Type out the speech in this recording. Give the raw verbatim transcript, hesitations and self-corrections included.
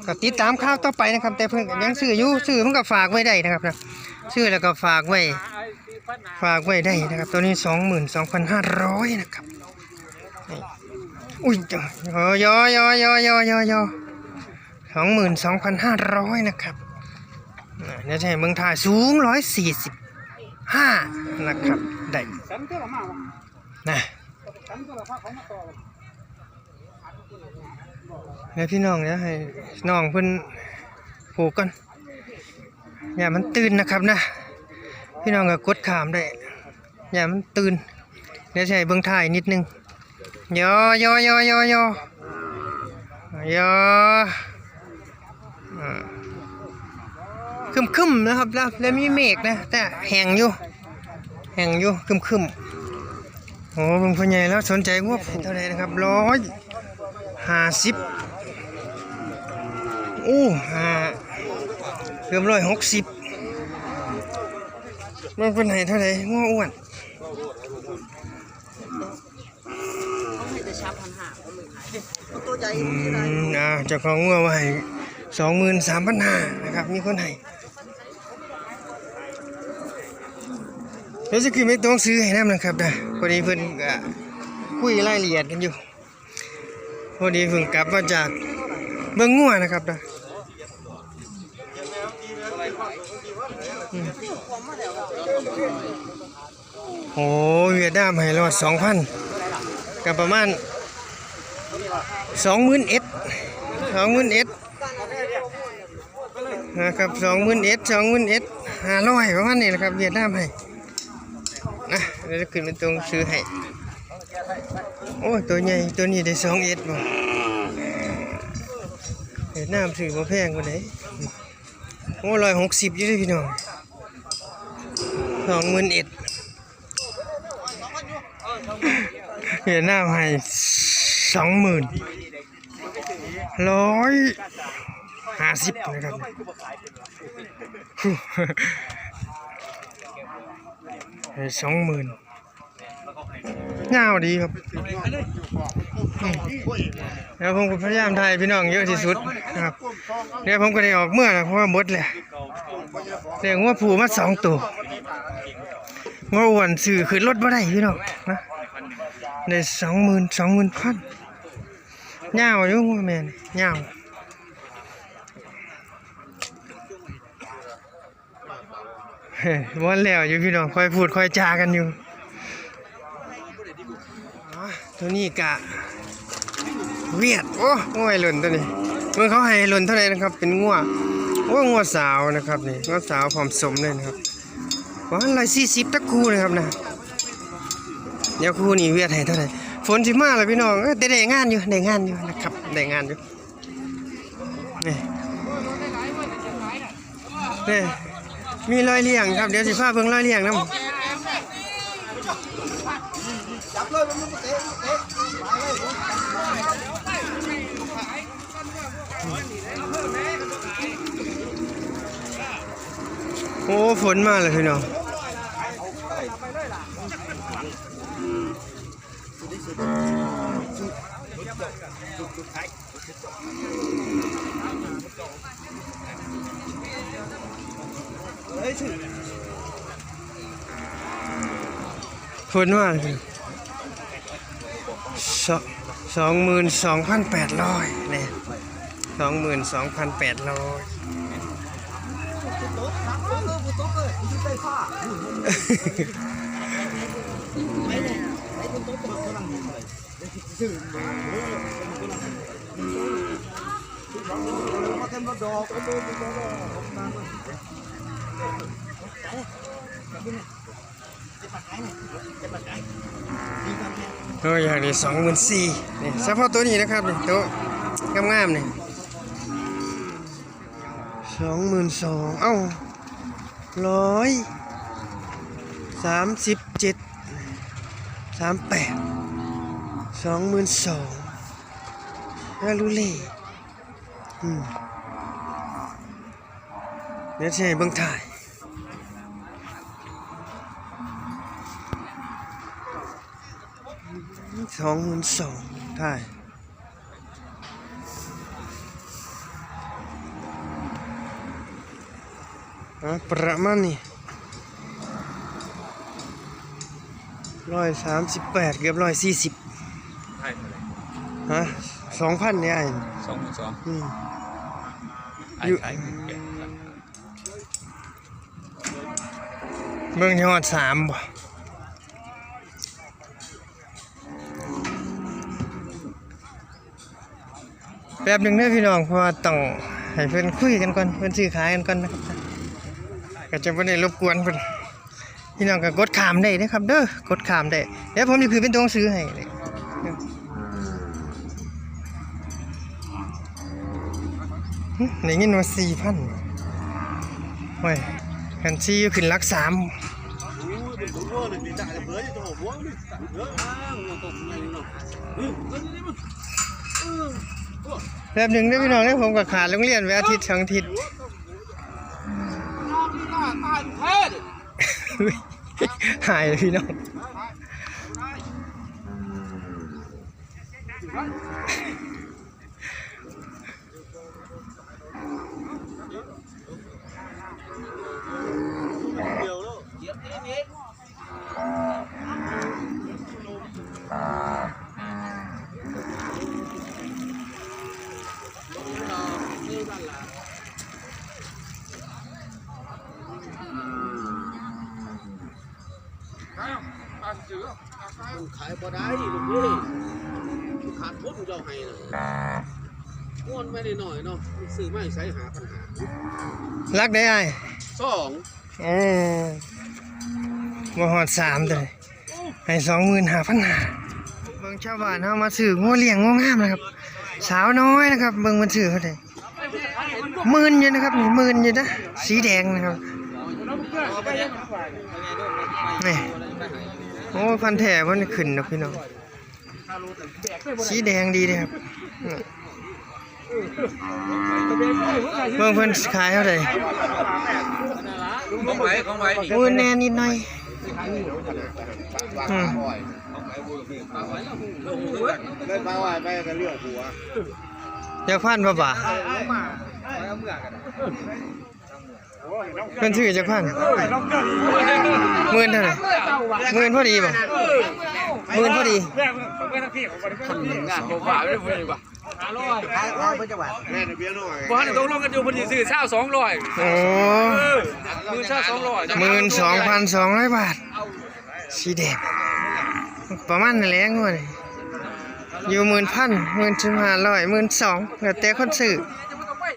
ก็ติดตามข่าวต่อไปนะครับ แต่เพิ่นก็ยังซื้ออยู่ ซื้อมันก็ฝากไว้ได้นะครับนะ ซื้อแล้วก็ฝากไว้ ฝากไว้ได้นะครับ ตัวนี้ สองหมื่นสองพันห้าร้อย นะครับ นี่ อุ้ย ยอยอยอยอยอยอยอ สองหมื่นสองพันห้าร้อย นะครับ อ่า เดี๋ยวจะให้เบิ่งถ่าย สูง ร้อยสี่สิบห้า นะครับ ได้ นะ แล้วพี่น้อง เดี๋ยวให้น้องเพิ่นผูกก่อน อย่ามันตื่นนะครับนะ พี่น้องก็กดข้ามได้ อย่ามันตื่น เดี๋ยวจะให้เบิ่งถ่ายนิดนึง ยอยอยอยอยอยอ อ่า ครึมๆ นะครับ แล้ว แล้วมีเมฆนะ แต่แห้งอยู่ แห้งอยู่ ครึมๆ โอ้ เบิ่งพ่อใหญ่แล้วสนใจงัวผูกเท่าไหร่นะครับ ร้อยห้าสิบ โอ้ ห้า เกือบ ร้อยหกสิบ เบิ่งเพิ่นให้เท่าไหร่ งัวอ้วน ตัวใหญ่ อืม อ่า เจ้าของงัวว่าให้ สองหมื่นสามพันห้า นะครับ มีคนให้ เดี๋ยวจะขึ้นไปตรงซื้อให้นำนะครับนะ พอดีเพิ่นก็คุยรายละเอียดกันอยู่ พอดีเพิ่งกลับมาจากเบิ่งงัวนะครับนะ อืม โอ้ เวียดนามให้รอด สองพัน ก็ประมาณ สองหมื่นเอ็ด สองหมื่นเอ็ด นะครับ สองหมื่นเอ็ด สองหมื่นเอ็ด ห้าร้อย ประมาณนี้นะครับ เวียดนามให้ นะ เดี๋ยวจะขึ้นไปตรงซื้อให้ โอ้ ตัวใหญ่ ตัวนี้ได้ สองเอ็ด บ่ เวียดนามซื้อบ่แพงปานใด โอ้ ร้อยหกสิบ อยู่เด้อพี่น้อง สองหมื่นเอ็ด เวียดนามให้ สองหมื่น ร้อยห้าสิบ นะครับ ให้ สองหมื่น ยาวดีครับ อืม แล้วผมก็พยายามถ่ายพี่น้องเยอะที่สุดนะครับ เดี๋ยวผมก็ได้ออกเมือนะ เพราะว่าหมดแล้ว ได้งัวผู้มาสองตัว งัวอ้วนซื้อขึ้นรถบ่ได้พี่น้องนะ ได้ สองหมื่น สองหมื่นพัน ยาวอยู่งัวแม่นี่ ยาว บ่แล้วอยู่พี่น้อง ค่อยพูดค่อยจากันอยู่ อ๋อ ตัวนี้กะเวียด โอ้ งัววัยรุ่นตัวนี้ เบิ่งเขาให้วัยรุ่นเท่าไหร่นะครับ เป็นงัว โอ้ งัวสาวนะครับนี่ งัวสาวพร้อมสมเลยนะครับ ประมาณ ร้อยสี่สิบ ตักคู่นะครับนะ เดี๋ยวคู่นี้เวียดให้เท่าไหร่ ฝนสิมาแล้วพี่น้อง เอ้ย แต่ได้งานอยู่ ได้งานอยู่นะครับ ได้งานอยู่ นี่ นี่ มีรอยเลี้ยงครับ เดี๋ยวสิพาเบิ่งรอยเลี้ยงนำ โอ้ ฝนมาแล้วพี่น้อง ฝนมา ส- สองหมื่นสองพันแปดร้อย เนี่ย สองหมื่นสองพันแปดร้อย โอ้ย อย่างนี้ สองหมื่นสี่ นี่ เฉพาะตัวนี้นะครับ นี่ ตัวงามๆ นี่ สองหมื่นสอง เอ้า ร้อยสามสิบเจ็ด สามแปด สองหมื่นสอง ฮาลูเล่ อืม เดี๋ยวสิให้เบิ่งถ่าย สองหมื่นสอง ถ่าย อ่ะ ประมาณนี้ ร้อยสามสิบแปด เกือบร้อยสี่สิบ ไทยเท่าไหร่ ฮะ สองพัน เนี่ย อ้าย สองหมื่นสอง อืม ไอ้ อยู่ ไทย เบิ่งที่ฮอดสามบ่ แป๊บหนึ่งเด้อพี่น้อง เพราะว่าต้องให้เพิ่นคุยกันก่อน เพิ่นซื้อขายกันก่อนนะครับ ก็จะบ่ได้รบกวนเพิ่น พี่น้องก็กดข้ามได้นะครับเด้อ กดข้ามได้ เดี๋ยวผมจะขึ้นเป็นตัวหนังสือให้เลย หึ ได้ยินว่าสี่พัน โอ้ย คันสี่อยู่ขึ้นหลักสาม แป๊บหนึ่งเด้อพี่น้องเด้อ ผมก็ขาดโรงเรียนไปอาทิตย์สองอาทิตย์ หายเลยพี่น้อง มันขายบ่ได้ลูกเอ้ย ขาดทุนเจ้าให้น่ะ งวดไม่ได้น้อยเนาะ ซื้อมาให้ใช้หาปัญหา หลักได้อ้าย สอง โอ้ บ่ฮอดสามเด้อ ให้สองหมื่นห้าพันห้า เบิ่งชาวบ้านเฮามาซื้องัวเลี้ยงงัวงามนะครับ สาวน้อยนะครับ เบิ่งมันซื้อเท่าใด หมื่นอยู่นะครับ นี่ หมื่นอยู่นะ สีแดงนะครับ นี่ โอ้ พันธุ์แท้เพิ่นขึ้นดอกพี่น้อง สีแดงดีเลยครับ เบิ่งเพิ่นขายเท่าใด ของไผ ของไผนี่ หมื่นแหน่นิดหน่อย อืม เล่นปลาว่ายไปกันเรื่องหัว จักพันบ่บาท เพิ่นซื้อจักพัน หมื่นเท่าใด หมื่นพอดีบ่ หมื่นพอดี งานผมว่าไม่ได้พูดดีกว่า ขายออกเพิ่นจักบาท แม่นเบียร์น้อย บ่ทันได้ตกลงกันอยู่ เพิ่นสิซื้อซาวสองร้อย โอ้ เออ หมื่นซาวสองร้อย หมื่นสองพันสองร้อยบาท สีแดง ประมาณนั้นแหละงัวนี่ อยู่หมื่นพัน หมื่นสิบห้าร้อย หมื่นสอง แล้วแต่คนซื้อ